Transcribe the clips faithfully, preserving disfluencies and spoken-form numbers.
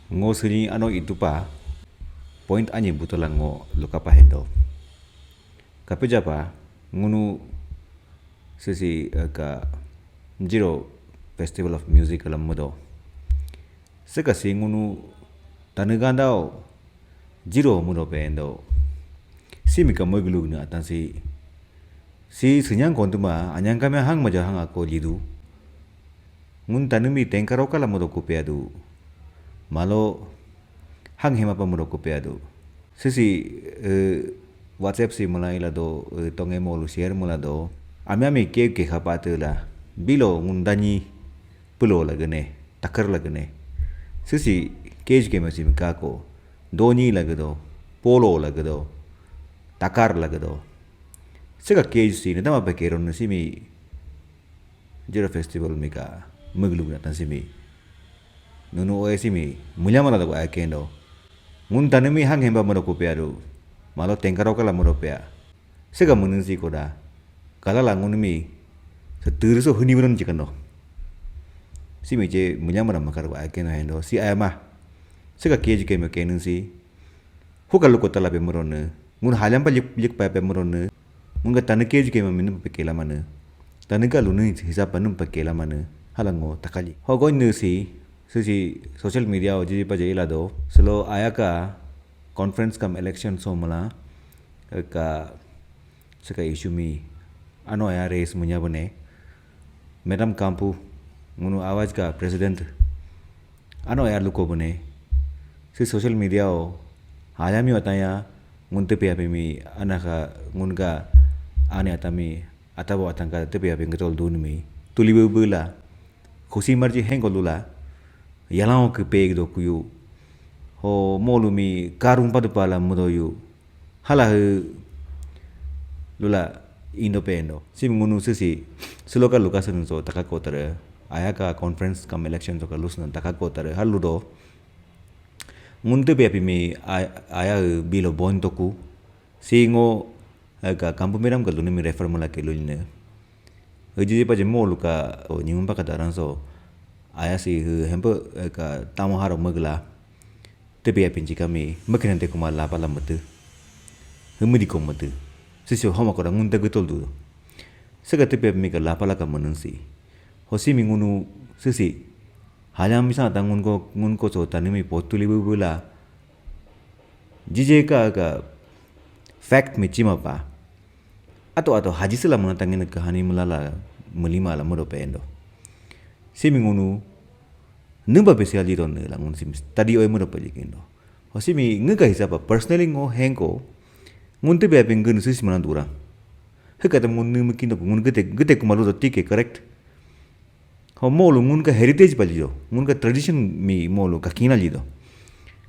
Ngo sini ano itu pa point anyi butola ngo luka pa hendo. Kape japa ngunu sisi eh, ka Ziro Festival of Music la mudo. Sika si ngunu Tanii ganda o Ziro mudo pe hendo. Simi ka moiglug na atan si si senyang kontuma anyang kami hang maja hang ako lidu. Ngun Tanii mi tengkaro kala mudo kupe adu. Malo hang hema pa mudo kupe adu. Sisi eh, WhatsApp si mula ila do eh, tonge molu share mula do. Ami ami ke ke khapa te la. Bilo ngun danyi pulo la gene, takar la gene. Sisi ke ke masi mi kako. Donyi la gedo, polo la gedo, takar la gedo. Sika ke si ne tama pe kero ne simi Ziro Festival mi ka muglug na tan simi. Nunu oe simi mulyamala da ko akendo. Ngun Tanii mi hang hemba mudo kupe adu. Malo tengkaro kala mudo pea. Sega menung si koda. Kala la ngun mi setir so huni meron jikando. Simi je mulyamala makar ko akendo hendo. Si ayama. Sega ke jike me kenung si. Huka luko tala pe meron ne. Ngun halyam pa lik lik pa pe meron ne. Ngun ka Tanii ke jike me minum pe kela mane. Tanii ka lunu hisab pa num pe kela mane. Halango takali. Hogo ne si. Sisi social media o jiji pa je ila do. Selo aya ka conference cum election so mala ka sika issue mi ano aya raise munya bane. Madam Kampu ngunu awaj ka president ano aya luko bane. Si social media o haya mi wataya ngun tepe ape mi ana ka ngun ka ane atami atabo atangka tepe ape ngetol dun mi tuli bela khusi marji hengo lula. Yalao ke peg do kuyu. Ho molu mi karung padu pala mudo yu. Hala he lula indo pendo. Simi ngunu sisi. Seloka luka senu so taka kotare. Aya ka conference cum election so ka lusna taka kotare. Haludo. Ngunte pe api mi aya bilo bon toku. Si ngo ka Kampu Meram ka luni mi refer mula ke luni ne. Hiji pa je molu ka o nyumpa ka daran so. Aya si hempe ka tamo haro magla. Tepe ya pinchi kami makinan te kuma lapa la mate. Hemudi ko mate. Sisi homa ko rangun te gutol du. Sega tepe mi ka lapa la ka manun si. Hosi mi ngunu sisi. Halyam misa ta ngun ko ngun ko so Tanii mi potuli bubula. Jije ka ka fact mi chima pa. Ato ato haji sila muna tangin kahani mulala mulima la mudo pendo. Simi ngunu numba besi ali don la ngun sim study oi mudo palikindo. Ho simi ngiga hisapa personally ngo henko ngun te be apin gun sis mana dura. Hekata ngun numi kindo ngun gete gete kumalu do tike correct. Ho molu ngun ka heritage palido, ngun ka tradition mi molu ka kina lido.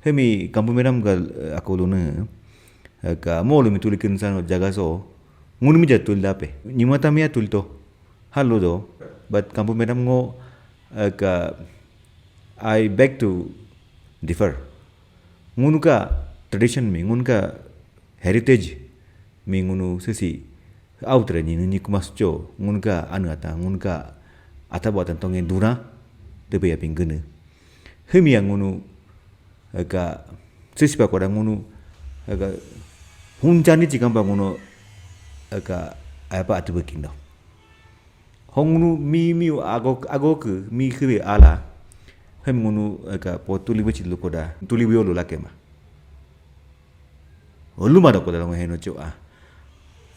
Hemi Kampu Meram ka akolo ne ka molu mi tuli kin san jaga so ngun mi jatul dape. Nyimata mi atul to. Halo do, but Kampu Meram ngo ka I beg to differ. Ngunu ka tradition mi, ngunu ka heritage mi ngunu sisi autre ni ni kumas cho, ngunu ka anu ata, ngunu ka ata buatan tongen dura, tepe ya pinggene. Hemi yang ngunu ka sisi pa koda ngunu ka hunjani chikamba ngunu ka apa atu bekindo. Hongunu mi mi ago ago ke mi kiri ala. Hem ngunu ka po tuli bachi lukoda tuli biolo lakema. Oluma da koda longo heno cho a.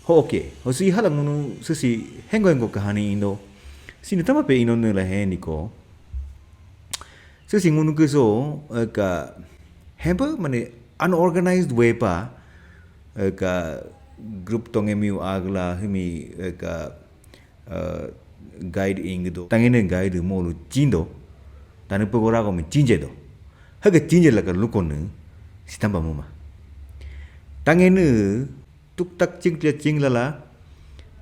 Ho oke. Ho si hala ngunu sisi hengo hengo kahani indo. Sini tama pe indo ne la heni ko. Sisi ngunu ke so ka hempa mane unorganized way pa ka group tonge mi agla hemi ka guide ing do tangene guide molu chindo. Tanii pegora ko mi chinje do. Haga chinje la ka lukone sitamba muma. Tangene tuk tak ching tia ching lala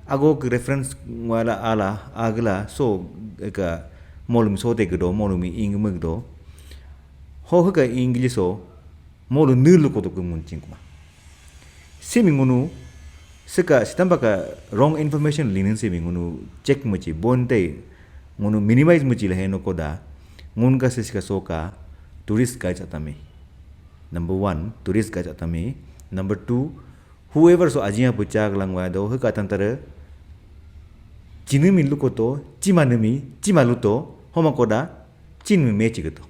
ago ke reference wala ala agla so ka molu mi sote ke do molu mi ing mi do. Ho haga English so molu nulu koto ke mun ching kuma. Simi ngunu sika sitamba ka wrong information linin simi ngunu check muchi bonte ngunu minimize muchi la heno koda ngun ka sisi ka soka Tourist guides atami. Number one, tourist guides atami. Number two, whoever so ajia pucha langwa do heka tantara. Chinu mi lukoto, chima numi, chima luto, homa koda, chin mi mechi gato.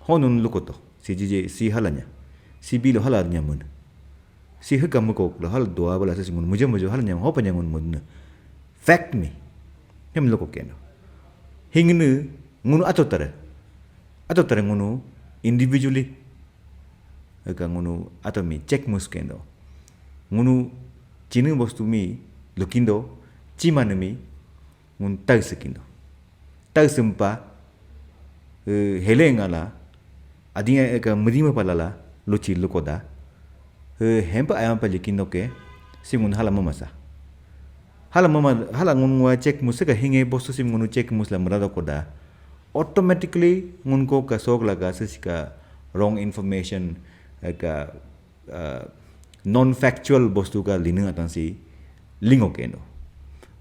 Honun lukoto, si jije, si halanya. Si bilo halanya mun. Si heka muko lo hal doa bala si ngun mujo mujo halanya hopa nyangun mun. Fact mi. Hem luko keno. Hingnu ngunu ato tara. Ato tara ngunu individually. Eka ngunu ato mi check mus kendo. Ngunu chinu bostu mi lukindo, chima numi, ngun tau sekindo. Tau sempa, eh, hele ngala, adinga eka medima palala, luchi lukoda. Eh, hempa ayam pa likindo ke, si ngun hala mamasa. Hala mama, hala ngun ngua check mus ka hinge bostu sim ngunu check mus la murado koda. Automatically ngun ko ka sok laga sisika wrong information, eh, ka, uh, non factual bostu ka linu atan si lingo kendo.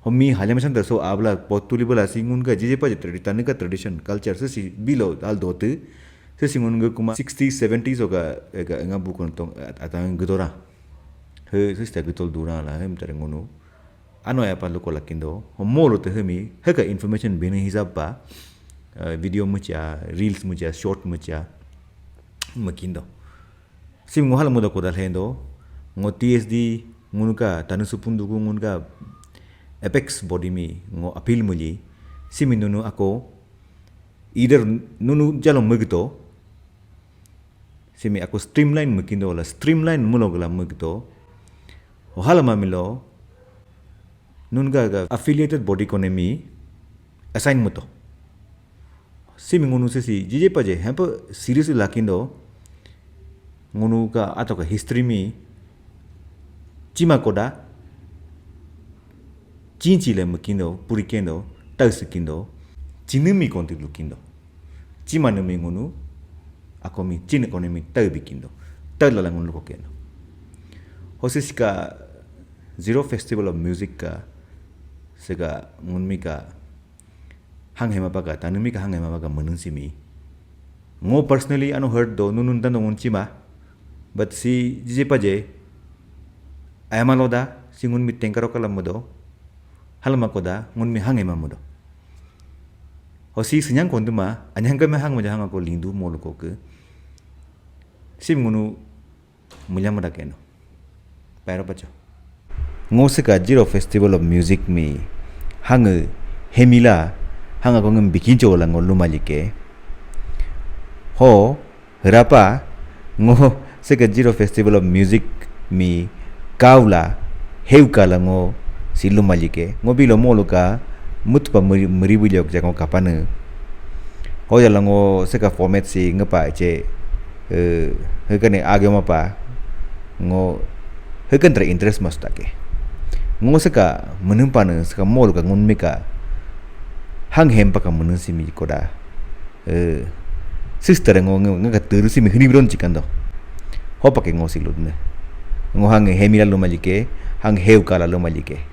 Homi halyam san so abla potuli bala si ngun ka jije pa tradi-, tanu ka tradition culture si bilo al dote. Si ngun ka kuma sixties, seventies oka, eh, ka nga bukon tong at-, atan gudora. He, si sta gutol dura la, hem tare ngunu. Ano ya pa luko lakindo. Ho molo te hemi, heka information bini hisab pa, eh, video mucha, reels mucha, short mucha, makindo. Sim ngo hala muda koda hendo, ngo T S D, ngunuka, tanu supunduku ngunuka, apex body mi, ngo appeal muli, simi nunu ako, either nunu jalo mugito, simi ako streamline mukindo la, streamline mulo gala mugito, o hala mamilo, nunga ga affiliated body kone mi, assign muto. Simi ngunu sisi, jije paje, hempo serious lakindo, ngunu ka ato ka history mi, chima koda, chinchi le mukindo, purikendo, tausikindo, chinumi konti lukindo. Chima numi ngunu, ako mi chin kone mi tau bikindo. Tau lala ngunu luko kendo. Hosi sika Ziro Festival of Music ka, sika ngunumi ka, hang hema paka, tanumi ka hang hema paka menun simi. Ngo personally ano heard do, nunun tando ngun chima, but si jije paje, ayama loda, si ngunumi tengkaro kala mudo, halama koda, ngunumi hang hema mudo. Hosi sinyang konduma, anyang kami hang muja hang ako lindu molu koke. Sim ngunu mulia muda keno. Pairo pacho. Ngo sika Ziro Festival of Music mi hang hemila hang ako ngem bikincho la ngo lumalike. Ho, rapa, ngo sika Ziro Festival of Music mi kaula, heuka la ngo si lumalike. Ngo bilo moluka, mutpa muri, muri buliok jako kapane. Hoja la ngo sika format si ngepa che, eh, hekane agyo mapa. Ngo, hekan tra interest mas take. Ngo sika menempane, sika moluka ngun mika. Hang hempa ka menun simi koda. Eh, sister ngo, ngo, nga ka teru simi hini bron chikando. Hopa ke ngo si ludne. Ngo hang hemila lumalike, hang heuka la lumalike.